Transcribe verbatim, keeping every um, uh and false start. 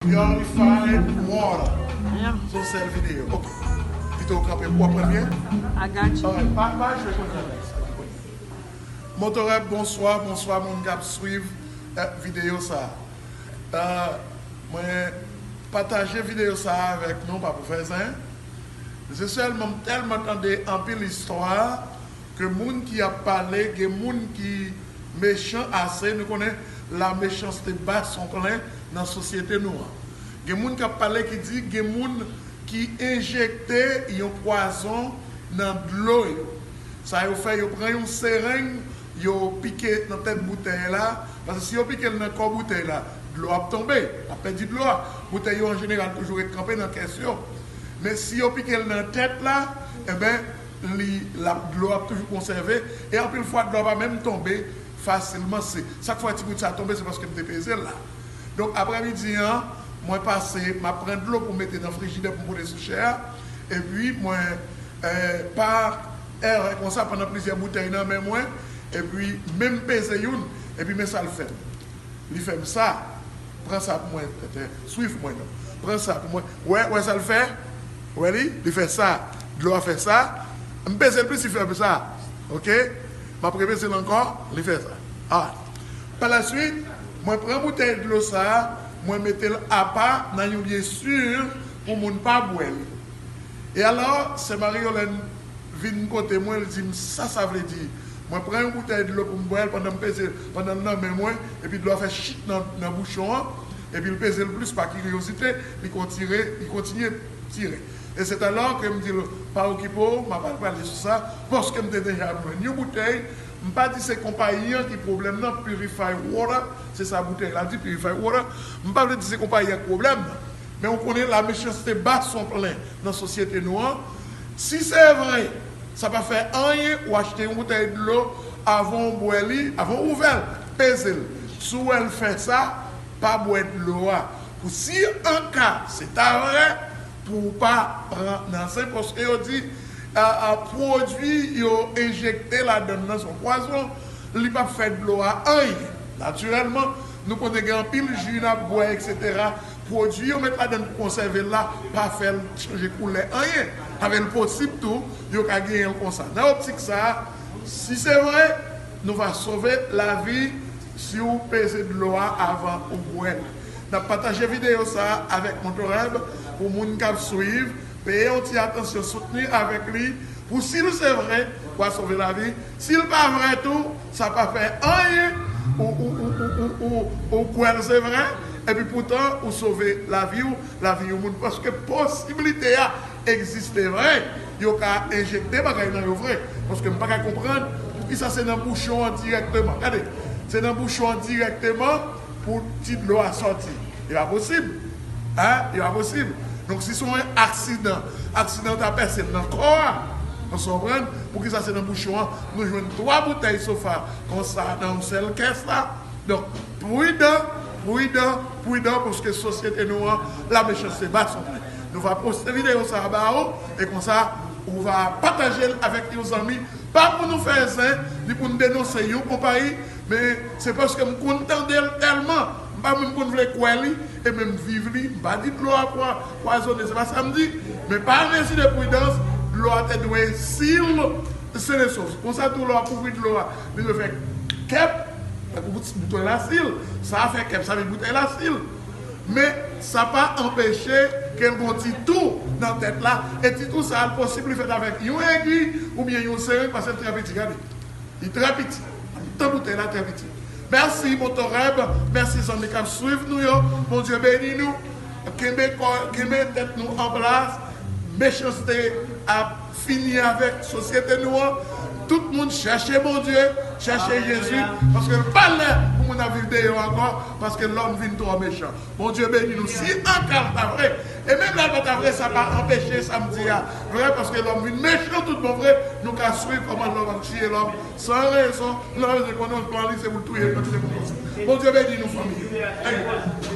Purified water. Yeah. Se yon sèl videyo. Ok. Pito w kanpe pou w pran byen. I got you. Alright. Pa, pa jwe konn sa. Motorep, bonswa, bonswa, moun k ap swiv, eh, videyo sa a. Eh, mwen pataje videyo sa a avèk nou, pa pou fè zen. Se sèlman, m tèlman tande anpil istwa ke moun ki ap pale, gen moun ki mechan ase, nou konnen la méchanceté bat son plein nan sosyete nou an. Gen moun k ap pale ki di gen moun ki enjekte yon pwazon nan dlo yo. Sa yo fè, yo pran yon sereng, yo pike nan tèt boutèy la, paske si yo pike l nan kò boutèy la, dlo ap tonbe, l ap pèdi dlo a. Boutèy yo an jeneral toujou ret kanpe nan kès yo. Men si yo pike l nan tèt la, enben, li, l ap, dlo ap toujou konsève, e anpil fwa dlo a pa menm tonbe fasilman. Se sa k fè ti bout sa tonbe, se paske m te peze l la. Donk, aprèmidi an, mwen pase, m ap pran dlo pou m mete nan frijidè pou m pote sou chè a, epi mwen, eh, pa erè konsa, pandan plizyè boutèy nan men mwen, epi menm peze youn, epi men sa l fè m. Li fè m sa. Pran sa pou mwen, tètè. Swiv mwen non. Pran sa pou mwen. Wè, wè sa l fè? Wè li? Li fè sa. Dlo a fè sa. M peze l plis, li fè m sa. Ok? M ap repeze l ankò, li fè sa. Alright. Pa la swit, mwen pran boutèy dlo sa a, mwen mete l apa nan yon lye si pou moun pa bwè li. E alò, sè Marie Yolène vin kote mwen, l di m sa sa vle di. Mwen pran yon boutèy dlo pou m bwè l pandan m peze, pandan l nan men mwen, epi dlo a fè chit nan, nan bouchon an, epi l peze l plis pa kiryozite, li kontire, li kontinye tire. E se talè ke m di l, pa okipe w, m ap al pale sou sa, paske m te deja jwenn yon boutèy, m pa di se konpayi an ki pwoblèm nan, Purified Water, se sa boutèy la di, Purified Water, m pa vle di se konpayi an ki pwoblèm nan. Men ou konnen la méchanceté bat son plein nan sosyete nou an. Si se vre, sa pa fè anyen, ou achte yon boutèy dlo, avan w bwè li, avan w ouvè l, peze l. Si w wè l fè sa, pa bwè dlo a. Pou si an ka se ta vre, pou w pa pran nan zen, paske yo di, a, a, pwodui yo enjekte ladan l nan se yon pwazon, li p ap fè dlo a anyen. Natirèlman, nou konnen gen anpil ji n ap bwè, etsetera. Pwodui yo met ladan l pou konsève l la, pa fè l chanje koulè anyen. Avè l posib tou, yo ka genyen l konsa. Nan optik sa a, si se vre, nou va sove lavi si w peze dlo a avan ou bwè l. N ap pataje videyo sa a avèk Motoreb pou moun k ap swiv. Peye yon ti atansyon, soutni avèk li. Pou si l se vre, w a sove lavi. Si l pa vre tou, sa pa fè anyen. Ou, ou, ou, ou, ou, ou, ou kwè l se vre, epi poutan, ou sove lavi w, lavi yon moun. Paske posiblite a egziste vre. Yo ka enjekte bagay nan yo vre. Paske m pa ka konprann poukisa se nan bouchon an dirèkteman. Gade, se nan bouchon an dirèkteman pou ti dlo a sòti. E pa posib. Hein? E pa posib. Donk, si se yon aksidan, aksidan ta pèse l nan kò a, nou konprann? Poukisa se nan bouchon an, nou jwenn twa boutèy sofa konsa nan yon sèl kès la? Donk, pridan, pridan, pridan, paske sosyete nou an, la méchanceté bat son plein. Nou va poste videyo sa a ba ou, e konsa, ou va pataje l avèk yon zanmi. Pa pou nou fè zen, ni pou n denonse yon konpayi, men se paske m konn tande l tèlman, m pa menm konn vle kwè li, e menm viv li, m pa di dlo a pwa-, pwazonnen, se pa sa m di, men pa mezi de pridans, dlo a te dwe sil, sene sof. Konsa tou lè w ap ouvri dlo a, li dwe fè kèp, tankou bout-, boutèy lasil, sa a fè kèp, sa vin boutèy lasil. Men sa pa anpeche ke l gon ti tou nan tèt la, e ti tou sa a l posib li fèt avèk yon egi oubyen yon sereng, paske l trè piti, gade. Li trè piti. Tan boutèy la trè piti. Mèsi, Motoreb. Mèsi, zanmi k ap swiv nou yo. Bondye beni nou. Kenbe kò, kenbe tèt nou an plas. Mechanste ap fini avèk sosyete nou an. Tout moun chèche Bondye, chèche Jezi, paske l pa lè pou moun ap viv deyò ankò, paske lòm vin twò mechan. Bondye beni nou. Si an ka l ta vre, e menm lè l pa ta vre, sa pa anpeche sa m di a vre, paske lòm vin mechan tout bon vre, nou ka swiv kòman lòm ap tiye lòm san rezon, lòm pa bezwen konnen yon plan li se pou l touye l, se pou l konsa. Bondye beni nou, fanmi. Hey.